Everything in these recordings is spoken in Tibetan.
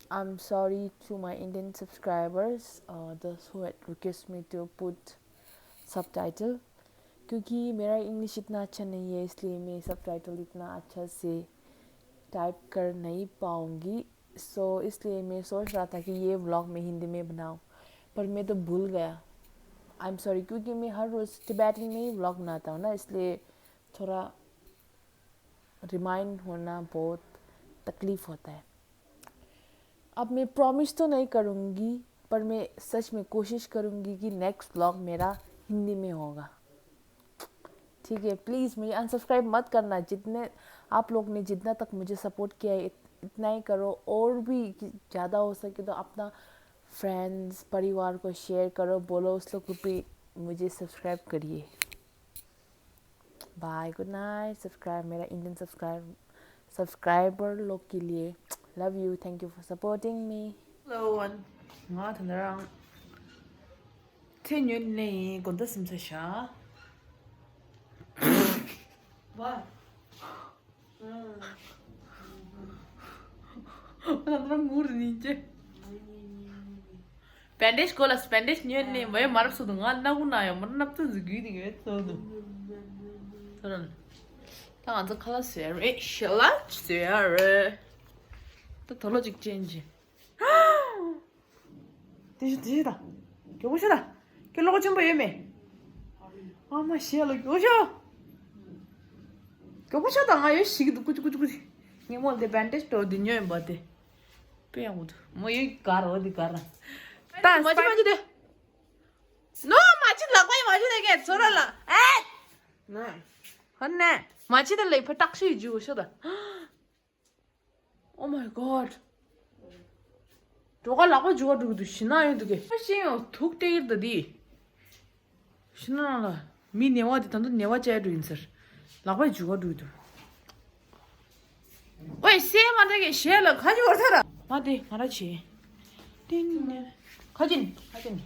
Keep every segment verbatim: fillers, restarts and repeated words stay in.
I'm sorry to my Indian subscribers, uh, those who had requested me to put subtitle. क्योंकि मेरा इंग्लिश इतना अच्छा नहीं है, इसलिए मैं सबटाइटल इतना अच्छा से टाइप कर नहीं पाऊँगी। सो इसलिए मैं सोच रहा था कि ये व्लॉग मैं हिंदी में बनाऊँ, पर मैं तो भूल गया। आई एम सॉरी, क्योंकि मैं हर रोज़ टिबेटन में ही व्लॉग बनाता हूँ ना, इसलिए थोड़ा रिमाइंड होना बहुत तकलीफ होता है। अब मैं प्रॉमिस तो नहीं करूँगी, पर मैं सच में कोशिश करूँगी कि नेक्स्ट व्लॉग मेरा हिंदी में होगा। ठीक है, प्लीज़ मुझे अनसब्सक्राइब मत करना। जितने आप लोग ने, जितना तक मुझे सपोर्ट किया है, इत-, इतना ही करो। और भी ज़्यादा हो सके तो अपना फ्रेंड्स, परिवार को शेयर करो, बोलो उस लोग को भी मुझे सब्सक्राइब करिए। Bye, good night. सब्सक्राइब, मेरा इंडियन सब्सक्राइब सब्सक्राइबर लोग के लिए, love you, thank you for supporting me. Hello one. ང་ད་ནི་རང་ཚེ་ཉོན་ནས་དགོན་ད་སིམ་ས་ཤ། ཝ། ང་ད་ནི་རང་ངུར་ནི་ཅེ། བན་ཌེཇ་གོ་ལ་བན་ཌེཇ་ཉོན་ནས་མོའི་མ་རབས་སུ་དུ་ང་སྣ་ཁུག་ན་ཡང་མོར་སྣབས་ཚུལ་འཛུགས་རྒྱུ་དེ་གས་ཚོ་དུ། ད་ང་ཚོ་ཁ་ལག་བཟོས་རེད། ཤ་ལག་བཟོས་རེད། ད་དོ་ལོ་ཅིག་ཅན་གྱི། དེ་ཤི་དེ་ཤི་ད། མགྱོགས་པོ་ཤོད་ད། ཁྱོད་ལོག་ཆེན་པོ་ཡོད་མེད། ཨ་མ་ཤེས་ལ་མགྱོགས་ཤོད། མགྱོགས་པོ་ཤོད་ད། ང་ཡོད་ཤི་གི་འདུག་ཀུ་ཅི་ཀུ་ཅི་ཀུ་ཅི། ངས་མོ་དེ་བན་ཌེཇ་དོ་དེ་ཉོས་ཡིན་པ་དེ། དཔེ་ཡག་པོ་འདུག་མོ་ཡོད་གར་འོ་དེ་གར། ད་མ་ཅི་མ་ཅི་དེ། ནོ་མ་ཅི་ལག་པ་ཡི་མ་ཅི་དེ་གས་ཚོ་ར་ལ། ཨེ། ཧ་ནེ། མ་ཅི་དེ་ལ་ཕ་ཏག་ཤི་ཡི་ཇུ་ཤོད་ད། Oh my god. འགྲོ་ག་ལག་པ་འཇུ་ག་འགྲོ་གི་འདུག་ཤི་ན་ཡོད་འདུག་གས། ཤི་ཡོང་དུག་སྟེ་ཡིར་ད་དི། ཤི་ན་ལ། མི་ནེ་བ་དེ་ད་དུང་ནེ་བ་བཅད་འགྲོ་ཡིན་ཟེར། ལག་པ་འཇུ་ག་འགྲོ་གི་འདུག་ཨོའི་སེ་མ་ད་གས་ཞེས་ལ་ཁ་ཅི་བར་ཐ་ར། མ་དེ་ང་ར་བྱེད། ཏིང་ནེ། ཁ་ཅིན་ཁ་ཅིན།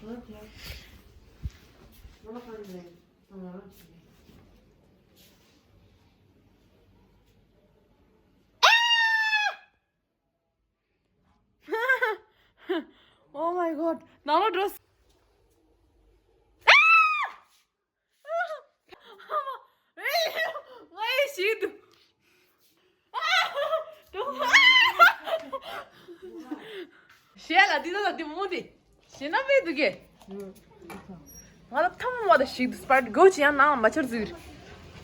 Oh my god. ནང་ལོགས་འགྲོ། ང་ཡི་ཤི་འདུག་ཞེས་ལ་འདི་ལ་འདི་མོ་འདི། ཞེ་ན་བས་འདུག་གས། ང་ལ་ཐམ་བ་ད་ཞིག་ཏུ་སྤར་གོ་ཅི་ཡང་ནང་མ་ཆར་ཟིག་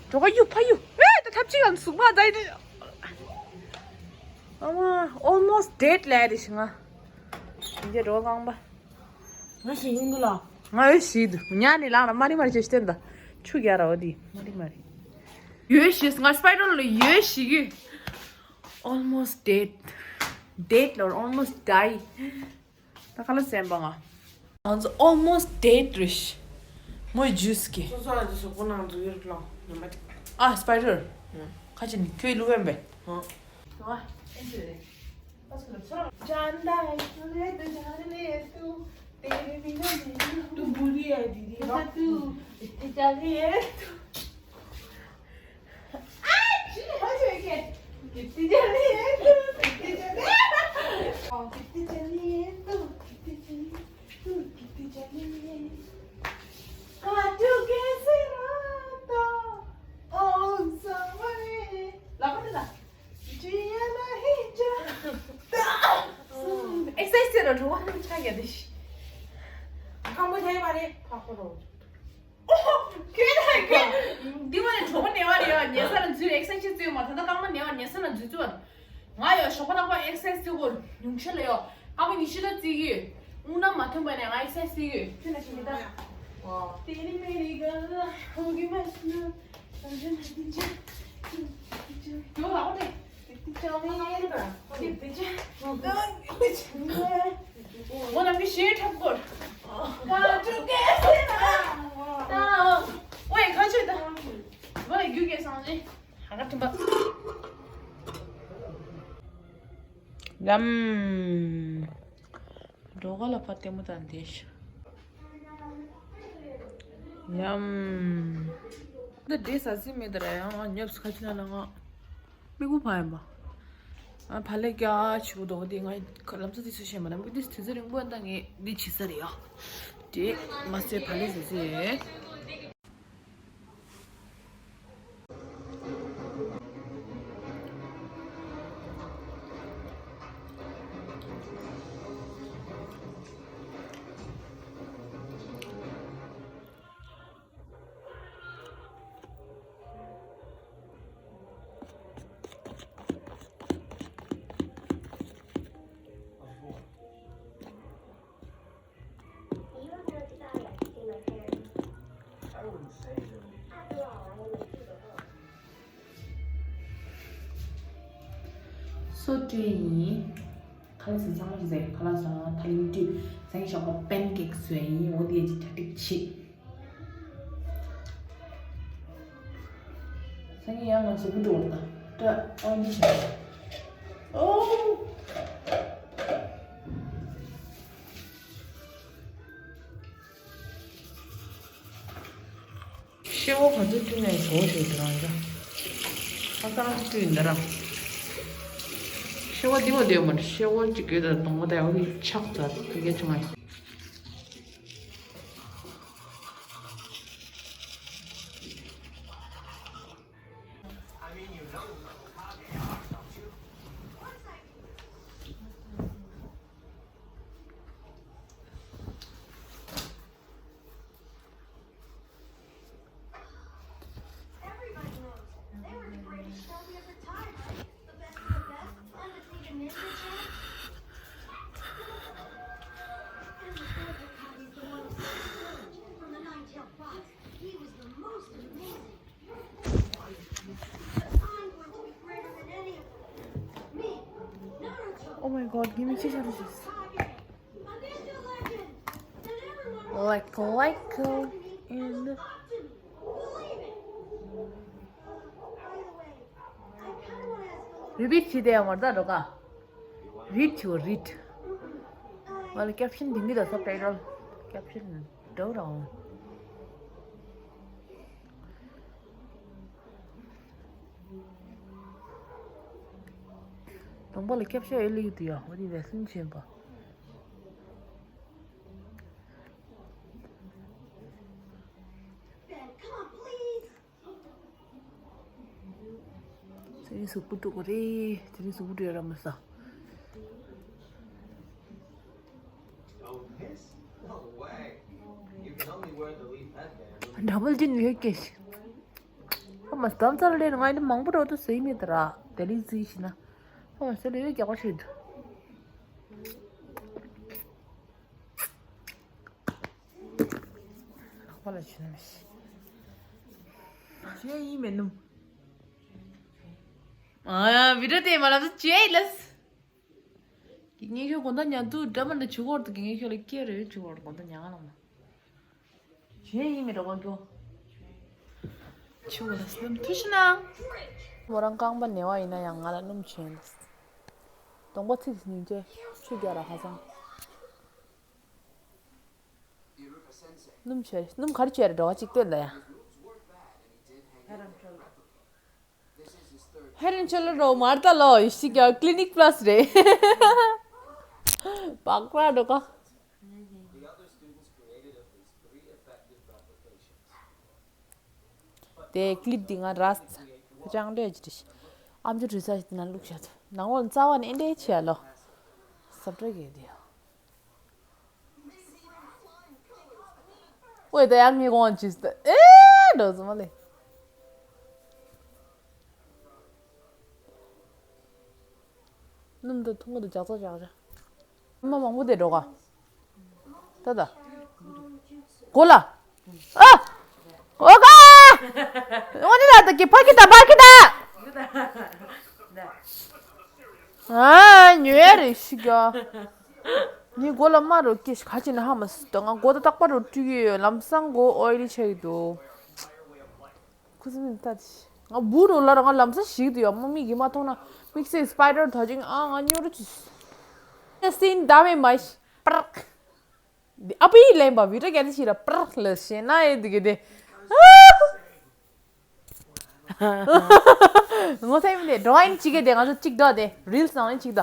འགྲོ་ག་ཡུ་ཕ་ཡུ་ཨེ་ད་ཐབས་ཅི་ཡང་ཟུག་པ་ད་ཡི་ཨ་མ་almost dead ལས་རེ་ཞིག་ང་འདི་འགྲོ་གང་པ། ང་ཞིག་ཡིན་གི་ལ། ང་ཡོད་ཞིག་འདུག་ཉ་ནི་ལང་ལ་མ་རི་མ་རི་ཅེ་ཤི་ཏན་ད་ཆུ་རྒྱ་ར་བ་དི་མ་རི་མ་རི། ཡོད་ཞིག་ང་སྤར་ལ་ཡོད་ཞིག་གི almost dead dead or almost die ད་ཁ་ལ་སེམས་པ་ང་། ང་ཚོ་almost dead རེད། མོའི་ཇུས་ཀྱི། སོ་སོ་ཨ་ཅེ་སོག་པོ་ནང་འཛུལ་ཡོད་ལོ་ཉམས་པ་ཅིག་ཨ་སྤའི་ཌར། ཁ་ཅིག་ནི་ཁྱོད་ལུག་ཡོན་པས། ཧ། ཨེག་སར་སའི་ཛི་བྱེད་རོགས། གྲོགས་པོ་ཆ་ཡ་དེ་ཤི། ཁམ་བུ་ཆ་ཡ་མ་རེད། ཕ་ཁོ་རོ། ཁྱོད་ད་ཁྱོད། འདི་བ་ནས་གྲོགས་པོ་ཉལ་བ་རེད་ཡ། ཉལ་ས་ལ་འཛུལ། ཨེག་སར་སའི་ཛི་བྱེད་མ། ད་ལྟ་རྐང་པ་ཉལ་བ་ཉལ་ས་ལ་འཛུལ་ཚུལ་བ། ང་ཡོད་ཞོགས་པ་རྟག་པར་ཨེག་སར་སའི་ཛི་བྱེད་དགོས། ཉུང་ཤས་ལ་ཡོད། རྐང་པ་ཉི་ཤུ་ད་བརྩི་གི་ཡོད། དབུགས་ནམ་མ་ཐོན་པ་ནས་ང་ཨེག་སར་སའི་ཛི་བྱེད་ཀྱི་ཡོད། ཁྱོད་ན་ཤི་མི་ད། ཝ། དེ་ནི་མེ་རི་ཀ་ལ་ཧོ་གི་མ་སུ་ན། ད་ཅན་ཧ་ཏི་ཅན། ཡོད་ལ་ཧོ་ཏེ། ངོ་ལ་མི་ཤེས་ཁྲབ་སྐོར། ད་ཅུ་ཀེ་སེ་ན། ད། ཝེ་ཁ་ཆུ་ད། ཝེ་རྒྱུ་ཀེ་སང་ལེ། ཧ་ག་ཐིམ་པ། ལམ། འགྲོ་ག་ལ་ཕ་ལྟད་མོ་དང་འདི་ཤ། ཡམ། འདི་འདྲེ་ཟ་ཟི་མེད་དར་ཡང་ང་ཉོབ་སུ་ཁ་ཆུ་ན་ལ་ང་། མི་གུ་ཕ་ཡིན་པ། ཨ། བག་ལེབ་རྒྱག་ཆེ་པོ་འདུག་དེ་ང་ལམ་སང་དེ་ཚོ་བཤད་མ་ན་མི་དེ་དུས་ཚོད་རིང་པོ་ད་ངས་འདི་བྱེད་ས་རེད་ཡ། དེ་མ་ཟད་བག་ལེབ་བཟོ་ས་རེད། སོ་སོ་ཡིན། ཁ་ལག་ཟས་ཚང་མ་ཞིག་ཟས། ཁ་ལག་ཟ་ཐ་ལིང་དུས་ཟས་ཞོགས་པ་པན་ཀེག་བཟོས་ཡིན། འོ་དེ་ཡ་ཅིག་གྲ་སྒྲིག་བྱེད། སང་ཉིན་ཡང་ང་གཟུགས་པོ་འགྲོ་བར་ད་ཨོ་ཡི་བྱ། ཨོ། ཤེལ་སྒོ་ག་ཚོད་བཀྲུས་ནས་བཟོ་ཞེས་དེ་རང་འདྲ། ཁ་སང་བཀྲུས་ཡིན་ད་ར། ཤེལ་སྒོ་འདི་མོ་འདི་མ་རེད། ཤེལ་སྒོ་གཅིག་གི་ད་གདོང་པ་དེ་ཡང་ཆག་ཚར་དེ་གས་བྱུང་ང་། Oh my god, give me two seconds. Like, like, uh, and repeat བྱེད་དེ་ཡང་མར་ད་རོ་ཀ། རིད་ཆུ་རིད། ང་ལ་ཀེབ་ཤན་འདི་མི་ལ་སབ་ཊའི་ཊལ་ཀེབ་ཤན་འགྲོ་རང་། གདོང་པ་ལ་ཀེབ་ཤན་ཨེ་ལི་ཡུ་དུ་ཡ། འོ་དེ་བས་སུན་ཆེན་པ། དེ་རིང་གཟུགས་པོ་དཀྲུག་པ་རེད། དེ་རིང་གཟུགས་པོ་དཀྲུག་ཡ་རག་མ་སོང་། ཌབ་བལ་ཇིན་ཡོད་ཀྱི། ཨ་མ་སྡམ་ཚར་ལེན་ང་ཡིན་མང་པོ་འགྲོ་དུ་ཟེར་མེད་དུ་ར། དེ་ལི་ཟིག་ཤི་ན། ཨ་མ་ཟེར་ལེ་ཡོད་རྒྱག་པ་ཞིག་འདུག་ལག་པ་ལ་ཆུ་ནམ་ཞིག་ཇེ་ཡིན་མེད་ནུམ། ཨ་བི་ཌི་ཡོ་དེ་མ་ལབ་ས་ཇེ་ལས། དགེ་བཤེས་དགོང་དག་ཉལ་དུས་འདྲ་མི་འདྲ་བྱེད་ཀྱི་ཡོད་རེད། དགེ་བཤེས་ལ་སྐད་རེ་བྱེད་ཀྱི་ཡོད་རེད། དགོང་དག་ཉལ་ཁང་ལ་མ། ཇེ་ཡིན་མེད་འགྲོ་ག་གྱོ། ཆུ་བ་ལ་སྣུམ་ཐུ་ཤི་ན། མོ་རང་རྐང་པ་ན་བ་ཡིན་ན་ཡང་ང་ལ་སྣུམ་བྱིན་འདུག་གདོང་པ་ཚིག་སྙིང་རྗེ་ཆུ་རྒྱག་ར་ཁ་སང་། སྣུམ་བྱས། སྣུམ་ག་རེ་བྱས་རེད་འགྲོ་བ་གཅིག་ལྟོས་ལ་ཡ། ཧེ་རན་ཆོ་ལོ་རོ་མར་ད་ལོ་ཡི་ཤི་ཀྱ་ཀླི་ནིག་པ་ལ་སི་རེད། པག་པ་འགྲོ་ག། དེ་ཀླིབ་འདི་ང་ར་ཅང་འདྲ་ཅི་རེད། ཨམ་ཅོག་བྲིས་ས་ཞིག་དེ་ན་བླུགས་བཞག་ཐུབ་ནང་ལོགས་རྩ་བ་ནས་ཨེ་འདྲའི་ཆེ་ཡ་ལོ། སབ་ཏྲ་གེ་དེ་ཡ། ཨོའི་ད་ཡང་ངས་གོང་ཅིས་ད་ཨེ་འགྲོ་ཙམ་མ་ལེ། སྣུམ་དང་ཐུང་ངུ་དང་ལྗགས་ཚོགས་བཞག་བཞག་མ་མང་པོ་དེ་འགྲོ་ག། ད་ད། གོ་ལ། ཨ། ཨོ་ག། ཨོ་ནི་ལ་ད་ཀི་ཕ་ཀི་ད་པ་ཀི་ད། ཨ་ཉོ་ཡ་རེ་ཤི་ག། ངའི་མགོ་ལ་དམར་རོ་སྐྱེས་ཤི་ག་ཅི་ན་ཧ་མ་སི་ད་ང་མགོ་ད་རྟག་པར་རོ་བཀྲུས་ཡོད། ལམ་སང་མགོ་ཨོ་ཡི་ལི་ཆགས་ཀྱི་འདུག་ཁུ་སིམ་ད་ང་བུ་རོ་ལ་ར་ང་ལམ་སང་ཞིག་ཏུ་ཡོད་མོ་མིག་གིས་མ་མཐོང་ན་དམིགས་བསལ་སི་པའི་ཌར་ད་ཅིང་ཨ་ང་སྨྱོ་རུ་ཅི་སི་ན་ད་མེ་མ་ཤི་པར། འདི་ཨ་པི་ལེན་པ་བི་ཏྲ་གལ་ཏེ་ཤི་ར་པར་ལ་ཤེ་ན་ཨེ་འདི་གི་དེ། ངོ་ཚ་ཡིན་མིན་དེ་འགྲོ་བ་ཡིན་གཅིག་གི་དེ་ང་ཚོ་གཅིག་འགྲོ་དེ་རིལ་སང་ཡིན་གཅིག་ད།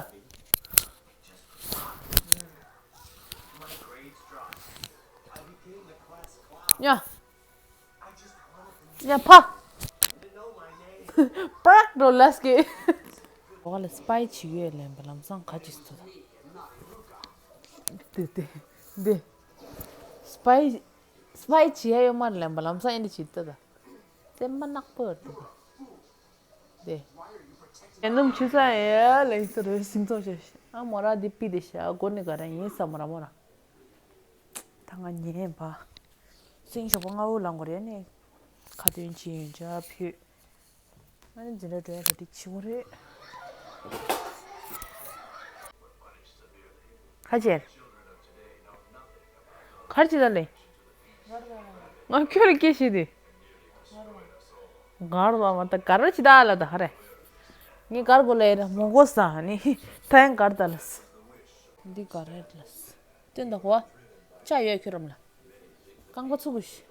ཡ། ཡ་ཕ། པྲག་འགྲོ་ལས་ཀི། འོ་ལ་སི་པའི་བྱེད་ཡོད་ལན་པ་ལམ་སང་ག་ཅིག་ཐུ་ད། དེ་དེ་དེ། སི་པའི་སི་པའི་བྱེད་ཡ་ཡོད་མ་ལན་པ་ལམ་སང་ཨེ་འདྲ་བྱེད་ད་ད། སེམས་པ་ནག་པོ་ཡོད་དེ་དེ། དེ། ཡན་ནམ་ཆུ་ས་ཡ་ལེགས་ཚོ་རེ་སིང་ཚོགས་བྱས། ཨ་མོ་ར་འདི་པི་དེ་ཤ་སྒོ་ནས་ག་ར་ཡིན་ས་མོ་ར་མོ་ར། ད་ང་ཉན་པ། སེང་ཞོགས་པ་སྔ་བོ་ལངས་དགོས་རེད་ནས། ཁ་ཏོན་ཅི་ཡོན་ཆ་ཕུད། ཨ་ནི་འཛིན་གྲྭ་འགྲོ་ཡ་ད་འགྲིག་ཆེ་བོ་རེད། ཁ་ཅེར། གར་ཅི་ད་ལེ། ང་ཁྱོད་ལ་སྐད་བཤད་དུས། གར་བ་མ་ད་གར་ཅི་ད་ལ་ད་ཧ་རེ། ངས་གར་གོ་ལེ་ར་མོ་གོ་ས་ནི་ད་ཡང་གར་ད་ལ་ས། འདི་གར་རེད་ལ་ས། སྟོན་ད་གོ་བ། ཅ་ཡོད་ཁྱོད་རམ་ལ། རྐང་པ་ཚུགས་གོ་ཤི།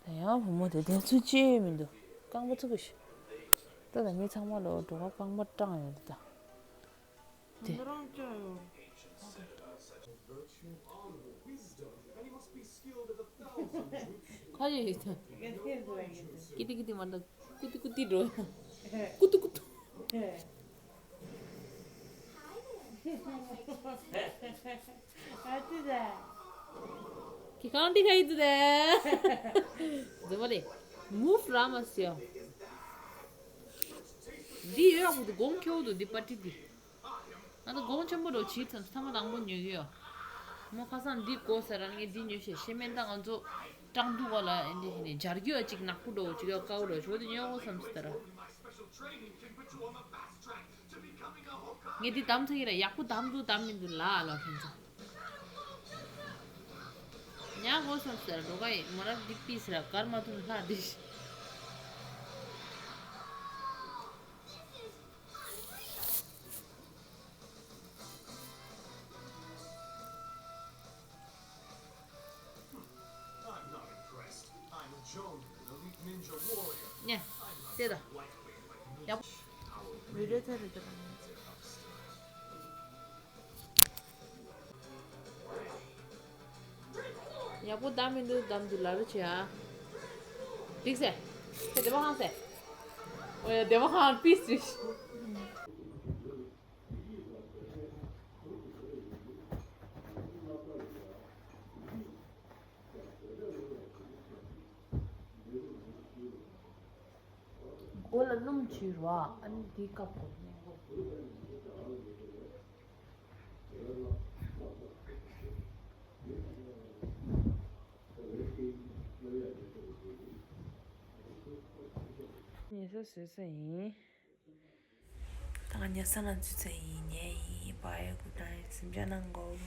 ད་ཡང་བུ་མོ་དེ་དེ་ཚོ་ཅི་མི་འདུག་རྐང་པ་ཚུགས་ཤི། ད་ད་མི་ཚང་མ་ལོ་འགྲོ་བ་རྐང་པ་སྐྲངས་ཡོད་ད། དེ། ཁ་ཡོད་ཡོད་ད། ཀི་ཏི་ཀི་ཏི་མ་ད། ཀུ་ཏི་ཀུ་ཏི་འགྲོ། ཀུ་ཏི་ཀུ་ཏི། ཁྱེད་གང་འདི་ག་ཡིན་དུ་དེ། འཛི་མ་རེད། མུབ་ར་མ་སི་ཡ། འདི་ཡོད་ར་མུ་དུ་སྒོང་ཁྱེའུ་དུ་འདི་པ་ཏི་འདི། ང་ཚོ་སྒོང་ཆེན་པོ་འགྲོ་བྱིས་ཙམ་ཐ་མ་དང་པོ་ཉོ་གི་ཡོད། མོ་ཁ་སང་འདི་དགོས་ཟེར་ར་ངས་འདི་ཉོས་ཤེས་ཤེས་མེད་ད་ང་ཚོ་ཀྲང་ཏུ་ག་ལ་འདི་ཧི་ནས་འབྱར་རྒྱུ་ཡ་གཅིག་ནག་པོ་འགྲོ་གཅིག་ཡ་དཀར་པོ་འགྲོ་ཆོ་འདི་ཉོ་དགོས་བསམ་སི་ད་ར། ངས་འདི་དམ་ཚིག་ཡིན་ལ་ཡག་པོ་དམ་འདུག་དམ་མི་འདུག་ལ་ལ་ཁྱེད་ཚོ། ཉག་གོ་སོང་ཟེར་འགྲོ་ག་ཡིན་མོ་ར་འདི་པི་ཟེར་གར་མ་ཐུབ་ལྷ་འདི། ནས་དེ་ལ་ཡག་པོ། བི་ཌིའོ་ཐད་རེད་དེ་ག་ནས། ཡག་པོ་བདམས་མི་འདུག་བདམས་འདུག་ལ་རུ་བྱེད་ཨ། འགྲིག་སེ། དེ་སྡེ་པ་ཁང་སེ། ཨོ་ཡ་སྡེ་པ་ཁང་པིས་རེད། མགོ་ལ་སྣུམ་བྱུགས་རོགས། ཨ་ནི་འདི་བཀབ་དགོས། ཉལ་ས་བཟོས་ས་ཡིན། ད་ང་ཉལ་ས་ན་འཛུལ་ཚར་ཡིན། ཉལ་ཡིན། བ་ཡ་གུ་ཏང་ཡིན། གཟིམ་འཇག་གནང་དགོས།